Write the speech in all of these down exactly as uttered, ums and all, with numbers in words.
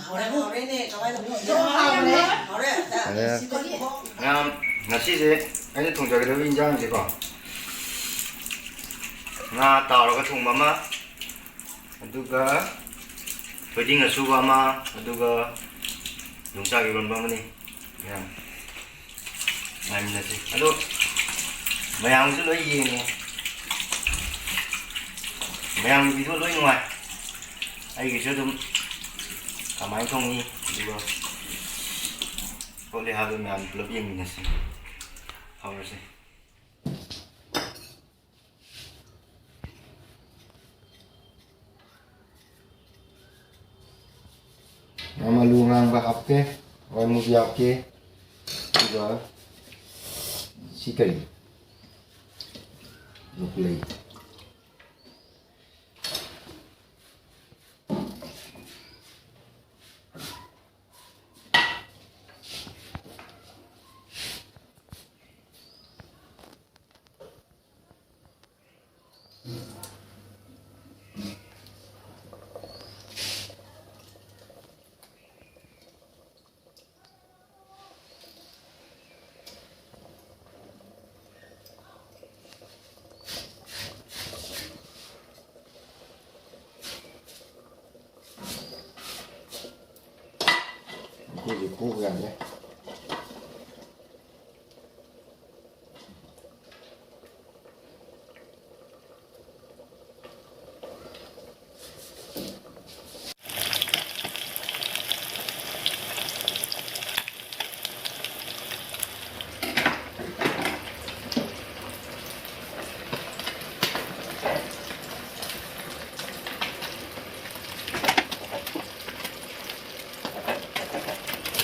ꯍꯥꯎꯔꯦ, ꯍꯥꯎꯔꯦꯅꯦ, ꯀꯃꯥꯏꯅ ꯇꯧꯕꯅꯣ? ꯍꯥꯎꯔꯦ꯫ ꯍꯥꯎꯔꯦ꯫ ꯉꯥ, ꯉꯁꯤꯁꯦ ꯑꯩꯅ ꯊꯣꯡꯖꯒꯗꯕ ꯏꯟꯖꯥꯡꯁꯦꯀꯣ, ꯉꯥ ꯇꯥꯎꯔꯒ ꯊꯣꯡꯕ ꯑꯃ, ꯑꯗꯨꯒ ꯊꯣꯏꯗꯤꯡ ꯑꯁꯨꯕ ꯑꯃ, ꯑꯗꯨꯒ ꯌꯣꯡꯆꯥꯛ ꯏꯔꯣꯟꯕ ꯑꯃꯅꯤ꯫ ꯃꯌꯥꯝ ꯉꯥꯏꯃꯤꯟꯅꯁꯤ꯫ ꯑꯗꯣ ꯃꯌꯥꯝꯒꯤꯁꯨ ꯂꯣꯏ ꯌꯦꯡꯉꯦ, ꯃꯌꯥꯝꯒꯤ ꯚꯤꯗꯤꯑꯣ ꯂꯣꯏ ꯅꯨꯡꯉꯥꯏ꯫ ꯑꯩꯒꯤꯁꯨ ꯑꯗꯨꯝ ꯀꯃꯥꯏꯅ ꯊꯣꯡꯉꯤ, ꯑꯗꯨꯒ ꯈꯣꯠꯂꯤ ꯍꯥꯏꯕꯗꯣ ꯃꯌꯥꯝ ꯄꯨꯂꯞ ꯌꯦꯡꯃꯤꯟꯅꯁꯤ꯫ ꯍꯧꯔꯁꯤ꯫ ꯃꯃꯜꯂꯨ ꯑꯉꯥꯡꯕ ꯍꯥꯞꯀꯦ, ꯍꯋꯥꯏ ꯃꯨꯕꯤ ꯍꯥꯞꯀꯦ, ꯑꯗꯨꯒ ꯁꯤ ꯀꯔꯤ? ꯂꯣꯛꯂꯩ꯫ ꯑꯩꯈꯣꯏꯁꯦ ꯀꯣꯛ ꯌꯥꯗ꯭ꯔꯦ꯫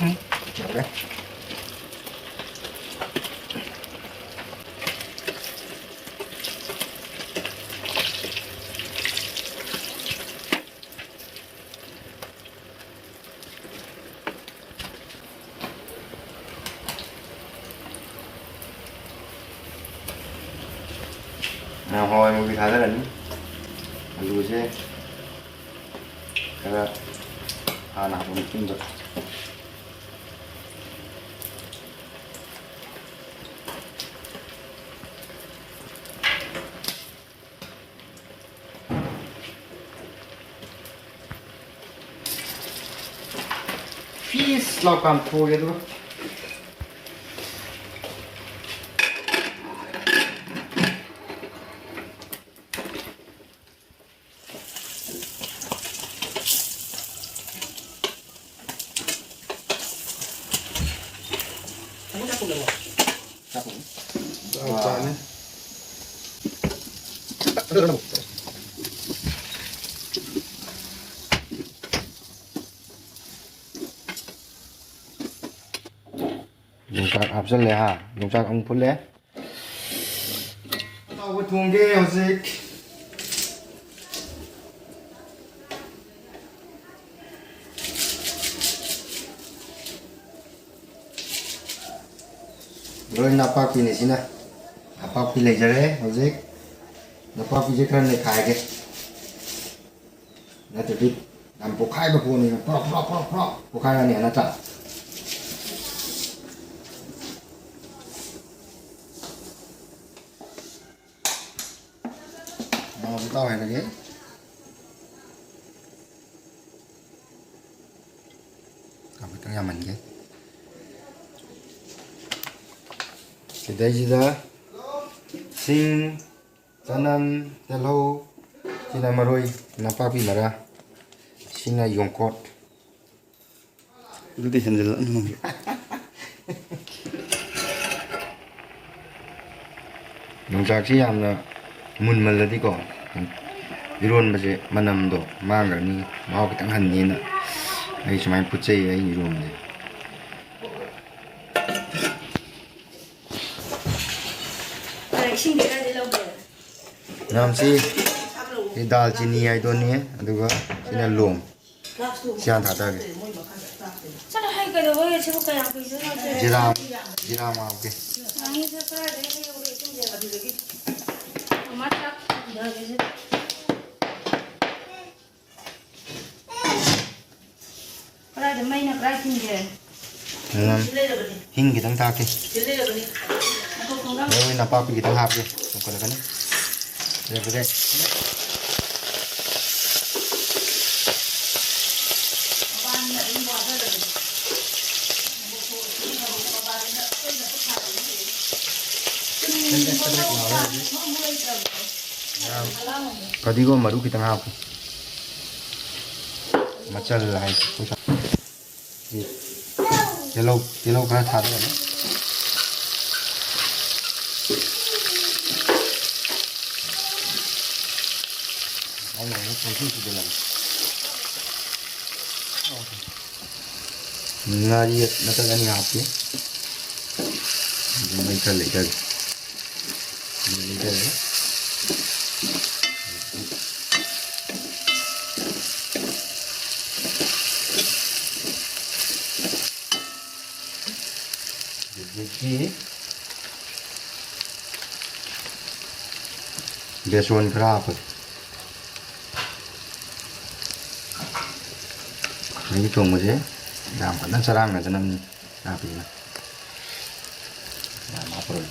ꯎꯝ, ꯌꯥꯔꯦ꯫ ꯍꯋꯥꯏ ꯃꯨꯕꯤ ꯊꯥꯗꯔꯅꯤ꯫ ꯑꯂꯨꯁꯦ ꯈꯔ ꯍꯥꯟꯅ ꯍꯥꯞꯄ ꯃꯇꯨꯡꯗ꯫ ꯐꯤꯁ ꯂꯥꯎ ꯀꯥꯝꯊꯣꯛꯑꯒꯦ ꯑꯗꯨꯒ꯫ ꯌꯣꯡꯆꯥꯛ ꯍꯥꯞꯆꯜꯂꯦ ꯍꯥ, ꯌꯣꯡꯆꯥꯛ ꯑꯃꯨꯛ ꯐꯨꯠꯂꯦ꯫ ꯑꯇꯥꯎꯕ ꯊꯣꯡꯒꯦ ꯍꯧꯖꯤꯛ꯫ ꯂꯣꯏ ꯅꯄꯥꯛꯄꯤꯅꯦ ꯁꯤꯅ꯫ ꯅꯄꯥꯛꯄꯤ ꯂꯩꯖꯔꯦ ꯍꯧꯖꯤꯛ꯫ ꯅꯄꯥꯛꯄꯤꯁꯦ ꯈꯔ ꯅꯩꯈꯥꯏꯒꯦ꯫ ꯅꯠꯇ꯭ꯔꯗꯤ ꯌꯥꯝ ꯄꯣꯛꯈꯥꯏꯕ ꯄꯣꯠꯅꯤꯅ ꯄ꯭ꯔꯣꯛ, ꯄ꯭ꯔꯣꯛ, ꯄ꯭ꯔꯣꯛ, ꯄ꯭ꯔꯣꯛ ꯄꯣꯛꯈꯥꯏꯔꯅꯤ ꯅꯠꯇ꯭ꯔꯥ? ꯃꯍꯥꯎꯁꯨ ꯇꯥꯎ ꯍꯥꯏꯔꯒꯦ꯫ ꯈꯤꯇꯪ ꯌꯥꯝꯍꯟꯒꯦ꯫ ꯁꯤꯗꯩꯁꯤꯗ ꯁꯤꯡ, ꯆꯅꯝ, ꯇꯤꯜꯍꯧ, ꯁꯤꯅ ꯃꯔꯣꯏ, ꯅꯄꯥꯛꯄꯤ ꯃꯔꯥ, ꯁꯤꯅ ꯌꯣꯡꯀꯣꯠ꯫ ꯑꯗꯨꯗꯤ ꯍꯦꯟꯖꯜꯂꯛꯑꯅꯨ꯫ ꯌꯣꯡꯆꯥꯛꯁꯤ ꯌꯥꯝꯅ ꯃꯨꯟꯃꯜꯂꯗꯤꯀꯣ, ꯏꯔꯣꯟꯕꯁꯦ ꯃꯅꯝꯗꯣ ꯃꯥꯡꯈ꯭ꯔꯅꯤ, ꯃꯍꯥꯎ ꯈꯤꯇꯪ ꯍꯟꯅꯤꯅ ꯑꯩ ꯁꯨꯃꯥꯏꯅ ꯐꯨꯠꯆꯩꯌꯦ ꯑꯩ ꯏꯔꯣꯟꯕꯁꯦ꯫ ꯏꯁꯤꯡꯗꯤ ꯀꯥꯏꯗꯩ ꯂꯧꯒꯦ? ꯃꯌꯥꯝꯁꯤ ꯁꯤ ꯗꯥꯜ ꯆꯤꯅꯤ ꯍꯥꯏꯗꯣꯅꯤ, ꯑꯗꯨꯒ ꯁꯤꯅ ꯂꯣꯡ꯫ ꯁꯤ ꯍꯥꯟꯅ ꯊꯥꯗꯔꯒꯦ꯫ ꯆꯠꯂꯣ, ꯍꯩ ꯀꯩꯗꯧꯕꯒꯤ ꯁꯤꯕꯨ ꯀꯌꯥꯝ ꯀꯨꯏꯗꯣꯏꯅꯣ? ꯖꯤꯔꯥ, ꯖꯤꯔꯥ ꯑꯃ ꯍꯥꯞꯀꯦ꯫ ꯉꯥꯏꯈꯣ, ꯀꯗꯥꯏꯗꯒꯤ ꯍꯩ ꯂꯧꯔꯦ ꯏꯁꯤꯡꯁꯦ? ꯑꯗꯨꯗꯒꯤ꯫ ꯃꯃꯥ ꯆꯥꯛ ꯊꯣꯡꯊꯔꯒꯦꯁꯦ꯫ ꯀꯗꯥꯏꯗ ꯃꯩꯅ ꯀꯗꯥꯏ ꯊꯤꯟꯒꯦ? ꯎꯝ꯫ ꯁꯤ ꯂꯩꯔꯕꯅꯤ꯫ ꯍꯤꯡ ꯈꯤꯇꯪ ꯊꯥꯛꯀꯦ꯫ ꯁꯤ ꯂꯩꯔꯕꯅꯤ꯫ ꯃꯇꯣꯟ ꯈꯣꯡꯒꯥꯡ ꯃꯔꯣꯏ ꯅꯄꯥꯛꯄꯤ ꯈꯤꯇꯪ ꯍꯥꯞꯀꯦ꯫ ꯊꯣꯡꯒꯠꯂꯛꯀꯅꯤ꯫ ꯂꯩꯔꯛꯄꯗ꯫ ꯃꯕꯥꯅꯤꯅ ꯑꯗꯨꯝ ꯋꯥꯖꯔꯕꯅꯤ꯫ ꯐꯗꯤꯒꯣꯝ ꯃꯔꯨ ꯈꯤꯇꯪ ꯍꯥꯞꯄꯨ꯫ ꯃꯆꯜ ꯍꯥꯏ꯫ ꯇꯤꯜꯍꯧ, ꯇꯤꯜꯍꯧ ꯈꯔ ꯊꯥꯗꯔꯒ꯫ ꯉꯥꯔꯤ ꯃꯇꯠ ꯑꯅꯤ ꯍꯥꯞꯀꯦ꯫ ꯑꯗꯨ ꯃꯩ ꯈꯔ ꯂꯩꯊꯒꯦ꯫ ꯃꯩ ꯂꯩꯊꯔꯦ꯫ ꯑꯗꯒꯤ ꯕꯦꯁꯣꯟ ꯈꯔ ꯍꯥꯞꯄꯒꯦ꯫ ꯃꯍꯤ ꯊꯣꯡꯕꯁꯦ ꯌꯥꯝ ꯀꯟꯅ ꯆꯔꯥꯡꯅꯗꯅꯕꯅꯤ ꯍꯥꯞꯄꯤꯁꯤꯅ꯫ ꯌꯥꯝ ꯍꯥꯞꯄꯔꯣꯏ꯫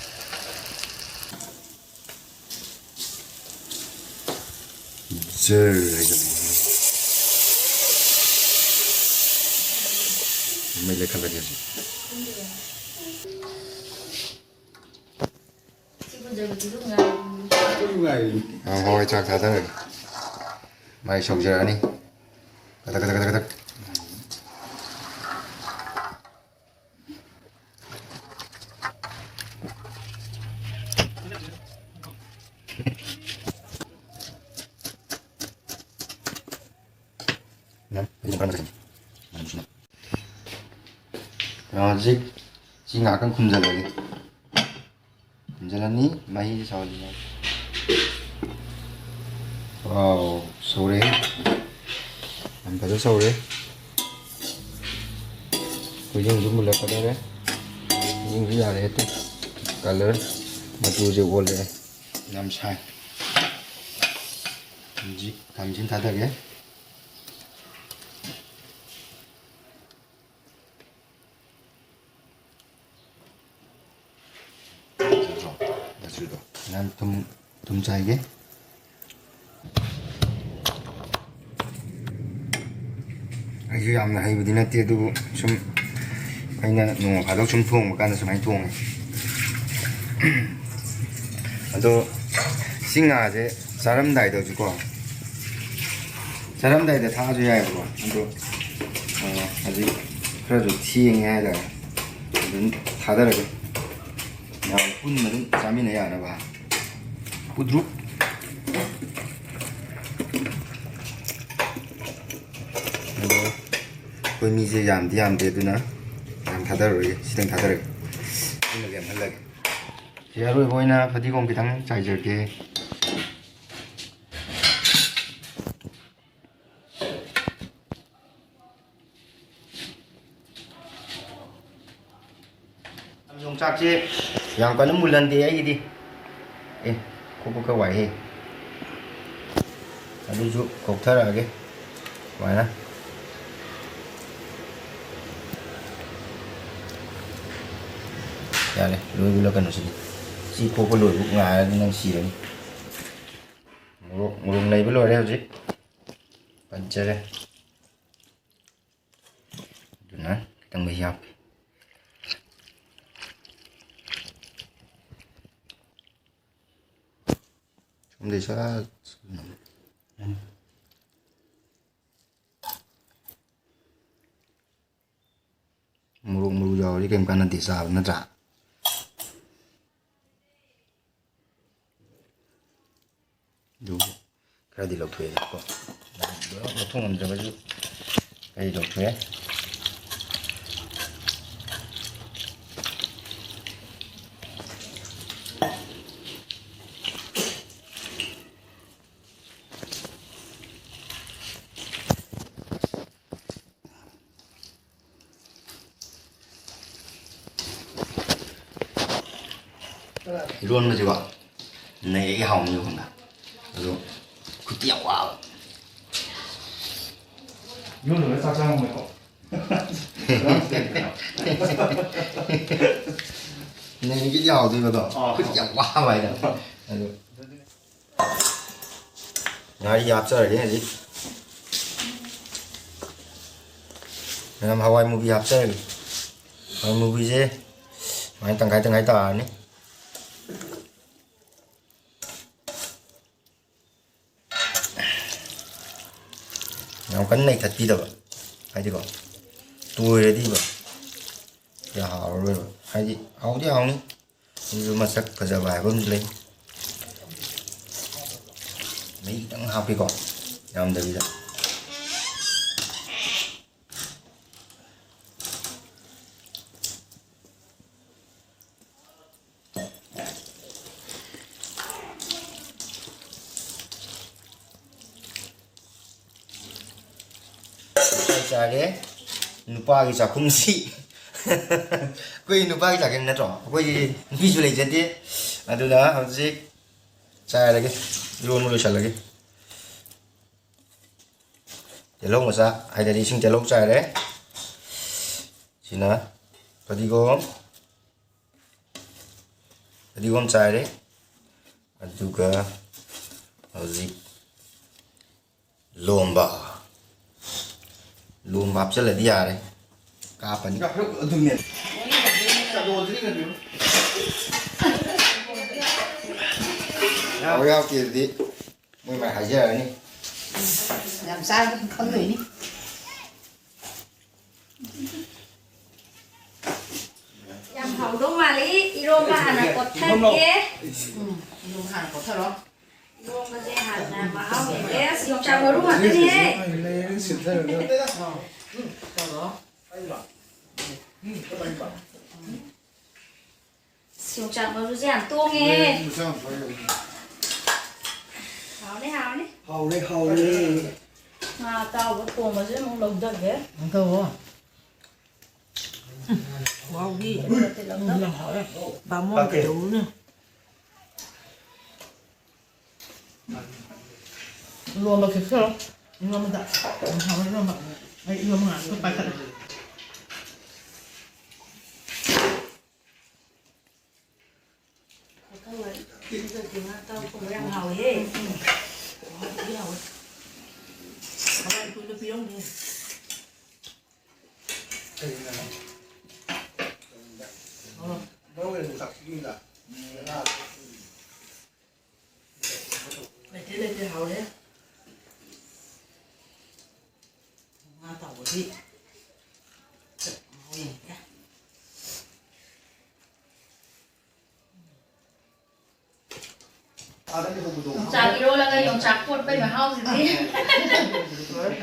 ꯖꯔ ꯍꯥꯏꯖꯤꯜꯂꯛꯑꯦ꯫ ꯃꯩ ꯂꯩꯈꯠꯂꯒꯦ ꯍꯧꯖꯤꯛ꯫ ꯑꯥ, ꯍꯣꯏ, ꯆꯥꯛ ꯊꯥꯗꯔꯒꯦ꯫ ꯃꯥꯏ ꯁꯧꯖꯔꯛꯑꯅꯤ꯫ ꯀꯗꯛ, ꯀꯗꯛ, ꯀꯗꯛ, ꯀꯗꯛ꯫ ꯍꯧꯖꯤꯛ ꯁꯤ ꯉꯥꯏꯍꯥꯛꯇꯪ ꯈꯨꯝꯖꯤꯜꯂꯒꯦ꯫ ꯈꯨꯝꯖꯤꯜꯂꯅꯤ, ꯃꯍꯤꯁꯦ ꯁꯧꯍꯜꯂꯤꯉꯩ꯫ ꯋꯥꯎ, ꯁꯧꯔꯦ꯫ ꯌꯥꯝ ꯐꯖꯅ ꯁꯧꯔꯦ꯫ ꯎꯌꯦꯡꯁꯨ ꯃꯨꯜꯂꯛꯀꯗꯧꯔꯦ꯫ ꯎꯌꯦꯡꯁꯨ ꯌꯥꯔꯦ ꯍꯦꯛꯇ꯫ ꯀꯂꯔ ꯃꯆꯨꯁꯦ ꯑꯣꯜꯂꯛꯑꯦ꯫ ꯌꯥꯝ ꯁꯥꯏ꯫ ꯍꯧꯖꯤꯛ ꯈꯥꯃꯦꯟꯁꯤꯟ ꯊꯥꯗꯒꯦ꯫ ꯌꯥꯝ ꯊꯨꯝ, ꯊꯨꯝ ꯆꯥꯏꯒꯦ꯫ ꯑꯩꯁꯨ ꯌꯥꯝꯅ ꯍꯩꯕꯗꯤ ꯅꯠꯇꯦ, ꯑꯗꯨꯕꯨ ꯁꯨꯝ ꯑꯩꯅ ꯅꯣꯡꯃ ꯐꯥꯗꯣꯛ ꯁꯨꯝ ꯊꯣꯡꯕ ꯀꯥꯟꯗ ꯁꯨꯃꯥꯏꯅ ꯊꯣꯡꯉꯦ꯫ ꯑꯗꯣ ꯁꯤ ꯉꯥꯁꯦ ꯆꯥꯔꯝꯗꯥꯏꯗ ꯍꯧꯖꯤꯛꯀꯣ, ꯆꯥꯔꯝꯗꯥꯏꯗ ꯊꯥꯛꯑꯁꯨ ꯌꯥꯏꯑꯕꯀꯣ꯫ ꯑꯗꯣ, ꯑ, ꯍꯧꯖꯤꯛ ꯈꯔꯁꯨ ꯊꯦꯡꯉꯦ ꯍꯥꯏꯇꯥꯔꯦ, ꯑꯗꯨꯝ ꯊꯥꯗꯔꯒꯦ꯫ ꯃꯌꯥꯝ ꯄꯨꯟꯅ ꯑꯗꯨꯝ ꯆꯥꯃꯤꯟꯅ ꯌꯥꯅꯕ꯫ ꯄꯨꯗ꯭ꯔꯨꯞ꯫ ꯑꯗꯣ ꯑꯩꯈꯣꯏ ꯃꯤꯁꯦ ꯌꯥꯝꯗꯤ ꯌꯥꯝꯗꯦ, ꯑꯗꯨꯅ ꯌꯥꯝ ꯊꯥꯗꯔꯔꯣꯏꯒꯦ, ꯁꯤꯗꯪ ꯊꯥꯗꯔꯒꯦ꯫ ꯑꯗꯨꯅ ꯂꯦꯝꯍꯜꯂꯒꯦ꯫ ꯁꯤ ꯑꯔꯣꯏꯕ ꯑꯣꯏꯅ ꯐꯗꯤꯒꯣꯝ ꯈꯤꯇꯪ ꯆꯥꯏꯖꯔꯒꯦ꯫ ꯌꯣꯡꯆꯥꯛꯁꯦ ꯌꯥꯝ ꯀꯟꯅ ꯃꯨꯜꯍꯟꯗꯦ ꯑꯩꯒꯤꯗꯤ꯫ ꯑꯦ, ꯈꯣꯛꯄ ꯈꯔ ꯋꯥꯏꯍꯦ꯫ ꯑꯗꯨꯁꯨ ꯀꯣꯛꯊꯔꯛꯑꯒꯦ ꯁꯨꯃꯥꯏꯅ꯫ ꯌꯥꯔꯦ, ꯂꯣꯏꯕꯨ ꯂꯣꯏ ꯀꯩꯅꯣꯁꯤꯗꯤ꯫ ꯁꯤ ꯈꯣꯛꯄ ꯂꯣꯏꯕꯨ ꯉꯥꯏꯔꯗꯤ ꯅꯪ ꯁꯤꯔꯅꯤ꯫ ꯃꯣꯔꯣꯛ, ꯃꯣꯔꯣꯛ ꯅꯩꯕ ꯂꯣꯏꯔꯦ ꯍꯧꯖꯤꯛ꯫ ꯄꯟꯆꯔꯦ꯫ ꯑꯗꯨꯅ ꯈꯤꯇꯪ ꯃꯍꯤ ꯍꯥꯞꯀꯦ꯫ ꯁꯣꯝꯗꯩ ꯁꯠ꯫ ꯃꯣꯔꯣꯛ ꯃꯔꯨ ꯌꯥꯎꯔꯗꯤ ꯀꯩꯝ ꯀꯥꯟꯅꯗꯦ ꯆꯥꯕ, ꯅꯠꯇ꯭ꯔꯥ? ꯑꯗꯨꯕꯨ ꯈꯔꯗꯤ ꯂꯧꯊꯣꯛꯑꯦꯀꯣ꯫ ꯂꯣꯏꯅꯃꯛ ꯂꯧꯊꯣꯛ ꯉꯝꯗ꯭ꯔꯒꯁꯨ ꯈꯔꯗꯤ ꯂꯧꯊꯣꯛꯑꯦ꯫ ꯏꯔꯣꯟꯕꯁꯤꯀꯣ ꯅꯩꯔꯛꯏ, ꯍꯥꯎꯅꯤꯕ ꯈꯪꯕ꯭ꯔꯥ? ꯑꯗꯣ ꯈꯨꯠꯇꯤ ꯌꯥꯝ ꯋꯥꯕ꯫ ꯏꯔꯣꯟꯕꯒ ꯆꯥꯛ ꯆꯥ ꯉꯝꯃꯣꯏꯀꯣ꯫ ꯅꯩꯒꯤꯗꯤ ꯍꯥꯎꯗꯣꯏꯕꯗꯣ꯫ ꯑꯥ꯫ ꯈꯨꯠ ꯌꯥꯝ ꯋꯥꯕ ꯍꯥꯏꯇꯥꯔꯦ꯫ ꯑꯗꯨ ꯉꯥꯔꯤ ꯍꯥꯞꯆꯔꯒꯦ ꯍꯧꯖꯤꯛ꯫ ꯃꯌꯥꯝ ꯍꯋꯥꯏ ꯃꯨꯕꯤ ꯍꯥꯞꯆꯔꯒꯦ꯫ ꯍꯋꯥꯏ ꯃꯨꯕꯤꯁꯦ ꯁꯨꯃꯥꯏꯅ ꯇꯪꯈꯥꯏ ꯇꯪꯈꯥꯏ ꯇꯥꯔꯅꯤ꯫ ꯌꯥꯝ ꯀꯟꯅ ꯅꯩꯊꯠꯄꯤꯗꯕ꯫ ꯍꯥꯏꯗꯤꯀꯣ, ꯇꯣꯏꯔꯗꯤꯕ ꯀꯌꯥ ꯍꯥꯎꯔꯔꯣꯏꯕ꯫ ꯍꯥꯏꯗꯤ ꯍꯥꯎꯗꯤ ꯍꯥꯎꯅꯤ, ꯑꯗꯨꯁꯨ ꯃꯁꯛ ꯐꯖꯕ ꯍꯥꯏꯕ ꯑꯃꯁꯨ ꯂꯩ꯫ ꯃꯍꯤ ꯈꯤꯇꯪ ꯍꯥꯞꯄꯤꯀꯣ, ꯌꯥꯝꯗꯕꯤꯗ꯫ ꯆꯥꯛ ꯆꯥꯔꯦ꯫ ꯅꯨꯄꯥꯒꯤ ꯆꯥꯛꯈꯨꯝꯁꯤ꯫ ꯑꯩꯈꯣꯏ ꯅꯨꯄꯥꯒꯤ ꯆꯥꯛꯈꯨꯝ ꯅꯠꯇ꯭ꯔꯣ? ꯑꯩꯈꯣꯏꯗꯤ ꯅꯨꯄꯤꯁꯨ ꯂꯩꯖꯗꯦ꯫ ꯑꯗꯨꯅ ꯍꯧꯖꯤꯛ ꯆꯥꯏꯔꯒꯦ, ꯏꯔꯣꯟꯕ ꯂꯣꯏꯁꯤꯜꯂꯒꯦ꯫ ꯇꯤꯜꯍꯧ ꯃꯆꯥ ꯍꯥꯏꯗꯔꯗꯤ ꯏꯁꯤꯡ ꯇꯤꯜꯍꯧ ꯆꯥꯏꯔꯦ꯫ ꯁꯤꯅ ꯐꯗꯤꯒꯣꯝ, ꯐꯗꯤꯒꯣꯝ ꯆꯥꯏꯔꯦ꯫ ꯑꯗꯨꯒ ꯍꯧꯖꯤꯛ ꯂꯣꯝꯕ, ꯂꯣꯝꯕ ꯍꯥꯞꯆꯤꯜꯂꯗꯤ ꯌꯥꯔꯦ꯫ ꯀꯥꯞꯄꯅꯤ꯫ ꯑꯗꯨꯅꯦ꯫ ꯌꯥꯎ ꯌꯥꯎꯗꯦꯗꯤ ꯃꯣꯏ ꯃꯥꯏ ꯍꯥꯏꯖꯔꯅꯤ꯫ ꯌꯥꯝ ꯆꯥꯔꯒ ꯈꯪꯗꯣꯏꯅꯤ꯫ ꯌꯥꯝ ꯍꯥꯎꯗꯧ ꯃꯥꯜꯂꯤ꯫ ꯏꯔꯣꯝꯕ ꯍꯥꯟꯅ ꯀꯣꯠꯊꯔꯒꯦ꯫ ꯎꯝ, ꯏꯔꯣꯝꯕ ꯍꯥꯟꯅ ꯀꯣꯠꯊꯔꯣ꯫ ꯏꯔꯣꯝꯕꯁꯦ ꯍꯥꯟꯅ ꯃꯍꯥꯎ ꯌꯦꯡꯒꯦ꯫ ꯑꯁ, ꯌꯣꯡꯆꯥꯛ ꯃꯔꯨ ꯉꯥꯛꯇꯅꯤꯍꯦ꯫ ꯑꯣ, ꯎꯝ, ꯇꯧꯔꯣ꯫ ꯑꯁ, ꯌꯣꯡꯆꯥꯛ ꯃꯔꯨꯁꯦ ꯌꯥꯝ ꯇꯣꯡꯉꯦ꯫ ꯍꯥꯎꯅꯤ, ꯍꯥꯎꯅꯤ꯫ ꯍꯥꯎꯔꯦ, ꯍꯥꯎꯔꯦ꯫ ꯉꯥ ꯑꯇꯥꯎꯕ ꯊꯣꯡꯕꯁꯦ ꯑꯃꯨꯛ ꯂꯧꯊꯒꯦ꯫ ꯂꯧꯊꯧꯑꯣ꯫ ꯎꯝ, ꯋꯥꯎꯒꯤ꯫ ꯎꯝ, ꯌꯥꯝ ꯍꯥꯎꯔꯦ꯫ ꯕꯥꯃꯣꯟ ꯀꯩꯗꯧꯔꯨꯅꯤ? ꯏꯔꯣꯝꯕ ꯈꯦꯠꯆꯔꯣ꯫ ꯏꯔꯣꯝꯕꯗ ꯌꯥꯝ ꯍꯥꯎꯔꯦ ꯏꯔꯣꯝꯕ꯫ ꯑꯩ ꯏꯔꯣꯝꯕ ꯉꯥꯛꯇ ꯄꯥꯏꯈꯠꯂꯦ꯫ ꯂꯩꯇꯦ, ꯂꯩꯇꯦ, ꯍꯥꯎꯔꯦ꯫ ꯉꯥ ꯑꯇꯥꯎꯕꯗꯤ ꯃꯍꯥꯎ ꯌꯦꯡꯒꯦ꯫ ꯌꯣꯡꯆꯥꯛ ꯏꯔꯣꯜꯂꯒ ꯌꯣꯡꯆꯥꯛ ꯀꯣꯠꯄꯩ ꯃꯍꯥꯎꯁꯤꯗꯤ꯫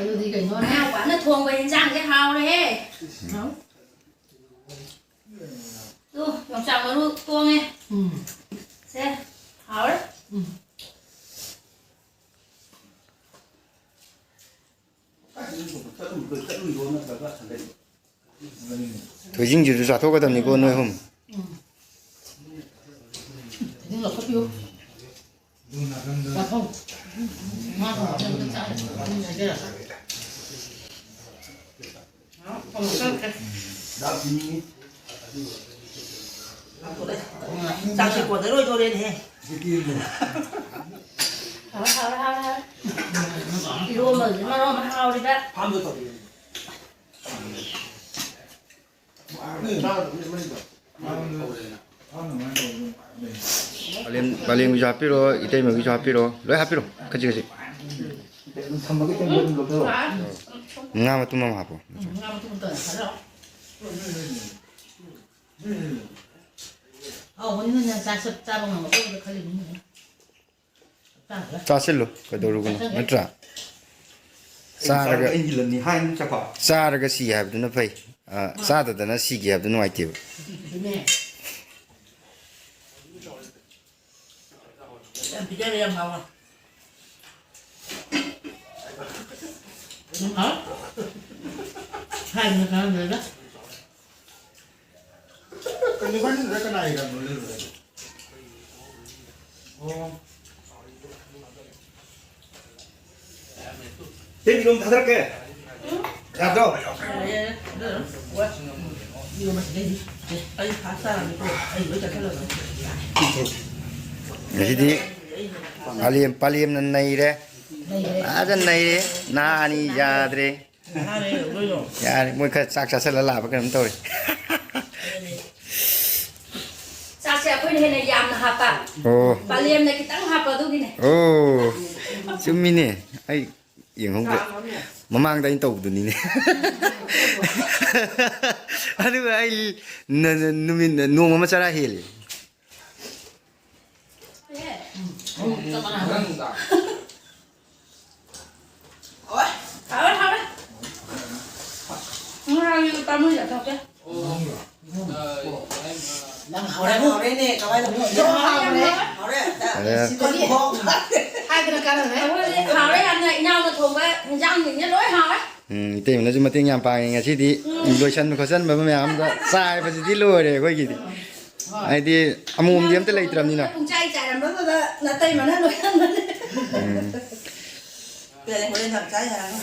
ꯑꯗꯨꯗꯤ ꯀꯩꯅꯣꯅꯦ꯫ ꯏꯅꯥꯎꯄꯥꯅ ꯊꯣꯡꯕ ꯏꯟꯖꯥꯡꯁꯦ ꯍꯥꯎꯔꯦꯍꯦ꯫ ꯇꯨ, ꯌꯣꯡꯆꯥꯛ ꯃꯔꯨ ꯇꯣꯡꯉꯦ꯫ ꯎꯝ꯫ ꯁꯦ, ꯍꯥꯎꯔꯦ꯫ ꯎꯝ꯫ ꯊꯣꯏꯖꯤꯡꯁꯤꯁꯨ ꯆꯥꯊꯣꯛꯀꯗꯕꯅꯤꯀꯣ, ꯅꯣꯏ ꯑꯍꯨꯝ꯫ ꯎꯝ꯫ ꯊꯣꯏꯗꯤꯡ ꯂꯧꯈꯠꯄꯤꯌꯨ꯫ ꯆꯥꯊꯣꯛ꯫ ꯉꯥ ꯊꯣꯡꯕ ꯑꯝꯇ ꯆꯥ-, ꯑꯗꯨꯝ ꯍꯥꯏꯖꯔꯛꯀꯦ꯫ ꯆꯥꯛꯁꯤ ꯀꯣꯟꯅꯔꯣꯏꯗꯣꯔꯦꯅꯦꯍꯦ꯫ ꯍꯥꯎꯔꯦ, ꯍꯥꯎꯔꯦ, ꯍꯥꯎꯔꯦ, ꯍꯥꯎꯔꯦ꯫ ꯏꯔꯣꯝꯕꯁꯤ ꯃꯔꯣꯟ ꯑꯃ ꯍꯥꯎꯔꯤꯕ꯫ ꯄꯂꯦꯝ-, ꯄꯂꯦꯝꯒꯤꯁꯨ ꯍꯥꯞꯄꯤꯔꯣ, ꯏꯇꯩꯃꯒꯤꯁꯨ ꯍꯥꯞꯄꯤꯔꯣ, ꯂꯣꯏ ꯍꯥꯞꯄꯤꯔꯣ, ꯈꯖꯤꯛ ꯈꯖꯤꯛ꯫ ꯉꯥ ꯃꯇꯨꯝ ꯑꯃ ꯍꯥꯞꯄꯣ꯫ ꯎꯝ, ꯉꯥ ꯃꯇꯨꯝ ꯑꯃꯇ ꯑꯣꯏꯅ ꯊꯥꯗꯔꯛꯑꯣ꯫ ꯑꯧ, ꯍꯣꯔꯦꯟ ꯅꯪ ꯆꯥ-, ꯆꯥꯕ ꯉꯝꯃꯛꯇꯕꯗ ꯈꯜꯂꯤꯅꯤꯅꯦ꯫ ꯆꯥꯁꯤꯜꯂꯨ, ꯀꯩꯗꯧꯔꯨꯒꯅꯣ, ꯅꯠꯇ꯭ꯔꯥ? ꯆꯥꯔꯒ, ꯑꯩ ꯏꯜꯂꯅꯤ ꯍꯥꯏꯅ ꯆꯠꯄ꯫ ꯆꯥꯔꯒ ꯁꯤ ꯍꯥꯏꯕꯗꯨꯅ ꯐꯩ꯫ ꯑ, ꯆꯥꯗꯗꯅ ꯁꯤꯒꯦ ꯍꯥꯏꯕꯗꯨ ꯅꯨꯡꯉꯥꯏꯇꯦꯕ꯫ ꯑꯗꯨꯅꯦ꯫ ꯌꯥꯝ ꯄꯤꯖꯔꯦ, ꯌꯥꯝ ꯍꯥꯎꯋꯦ꯫ ꯑꯗꯨꯝ ꯍꯥꯎ꯫ ꯍꯥꯏꯕꯅ ꯀꯥꯟꯅꯗ꯭ꯔꯦꯗ꯫ ꯀꯩꯅꯣ, ꯏꯕꯥꯅꯤꯗꯨꯗ ꯀꯅꯥꯒꯤ ꯂꯝꯅꯣ ꯂꯩꯔꯨꯔꯦ? ꯑꯣ꯫ ꯇꯦꯡꯀꯤ ꯂꯣꯝ ꯊꯥꯗꯔꯛꯀꯦ꯫ ꯌꯥꯗ꯭ꯔꯣ? ꯑꯩ ꯐꯥꯁ ꯇꯥꯔꯝꯃꯤꯀꯣ꯫ ꯑꯩ ꯂꯣꯏ ꯆꯠꯁꯜꯂꯕꯅꯤ꯫ ꯉꯁꯤꯗꯤ ꯄꯥꯂꯦꯝ, ꯄꯥꯂꯦꯝꯅ ꯅꯩꯔꯦ꯫ ꯐꯖꯅ ꯅꯩꯔꯦ꯫ ꯅꯍꯥ ꯑꯅꯤ ꯌꯥꯗ꯭ꯔꯦ꯫ ꯀꯅꯥꯅ ꯍꯦꯟꯅ ꯎꯗꯣꯏꯅꯣ? ꯌꯥꯔꯦ, ꯃꯣꯏ ꯈꯔ ꯆꯥꯛ ꯆꯥꯁꯤꯜꯂ ꯂꯥꯛꯑꯕ ꯀꯩꯅꯣꯝ ꯇꯧꯔꯦ꯫ ꯆꯥꯛꯁꯦ ꯑꯩꯈꯣꯏꯅ ꯍꯦꯟꯅ ꯌꯥꯝꯅ ꯍꯥꯞꯄ꯫ ꯑꯣ꯫ ꯄꯂꯦꯝꯅ ꯈꯤꯇꯪ ꯍꯥꯞꯄ ꯑꯗꯨꯒꯤꯅꯦ꯫ ꯑꯣ꯫ ꯆꯨꯝꯃꯤꯅꯦ꯫ ꯑꯩ ꯌꯦꯡꯍꯧꯗ꯭ꯔꯦ꯫ ꯃꯃꯥꯡꯗ ꯑꯩꯅ ꯇꯧꯕꯗꯨꯅꯤꯅꯦ꯫ ꯑꯗꯨꯒ ꯑꯩ ꯅ-, ꯅ-, ꯅꯨꯃꯤꯠ, ꯅꯣꯡꯃ ꯑꯃ ꯆꯔꯥ ꯍꯦꯜꯂꯦ꯫ ꯍꯥꯎꯔꯦ, ꯍꯥꯎꯔꯦ꯫ ꯉꯥꯒꯤ ꯄꯥꯝꯃꯨꯏ ꯆꯥꯊꯣꯛꯀꯦ꯫ ꯅꯪ ꯍꯥꯎꯔꯦ, ꯍꯥꯎꯔꯦꯅꯦ, ꯀꯃꯥꯏꯅ ꯇꯧꯕꯅꯣ? ꯍꯥꯎꯔꯦ꯫ ꯍꯥꯎꯔꯦ꯫ ꯁꯤꯗ ꯍꯥꯏꯗꯅ ꯀꯥꯟꯅꯗ꯭ꯔꯦ꯫ ꯑꯩꯈꯣꯏꯗꯤ ꯍꯥꯎꯔꯦ ꯌꯥꯝꯅ, ꯏꯅꯥꯎꯅ ꯊꯣꯡꯕ ꯍꯤꯟꯖꯥꯡꯁꯤꯡꯁꯦ ꯂꯣꯏ ꯍꯥꯎꯔꯦ꯫ ꯎꯝ, ꯏꯇꯩꯃꯅꯁꯨ ꯃꯇꯦꯡ ꯌꯥꯝ ꯄꯥꯡꯉꯦ ꯉꯁꯤꯗꯤ꯫ ꯎꯝ꯫ ꯂꯣꯏꯁꯟꯕ ꯈꯣꯠꯆꯟꯕ ꯃꯌꯥꯝꯗ ꯆꯥꯏꯕꯁꯤꯗꯤ ꯂꯣꯏꯔꯦ ꯑꯩꯈꯣꯏꯒꯤꯗꯤ꯫ ꯍꯥꯏꯗꯤ ꯑꯃꯣꯝꯗꯤ ꯑꯝꯇ ꯂꯩꯇ꯭ꯔꯕꯅꯤꯅ꯫ ꯄꯨꯡꯆꯥꯏ ꯆꯥꯏꯔꯝꯕꯗꯨꯗ ꯅꯇꯩꯃꯅ ꯂꯣꯏꯁꯟꯕꯅꯦ꯫ ꯎꯝ꯫ ꯄꯦꯔꯦ, ꯍꯣꯔꯦꯟ ꯌꯥꯝ ꯆꯥ ꯌꯥꯔꯅꯤ꯫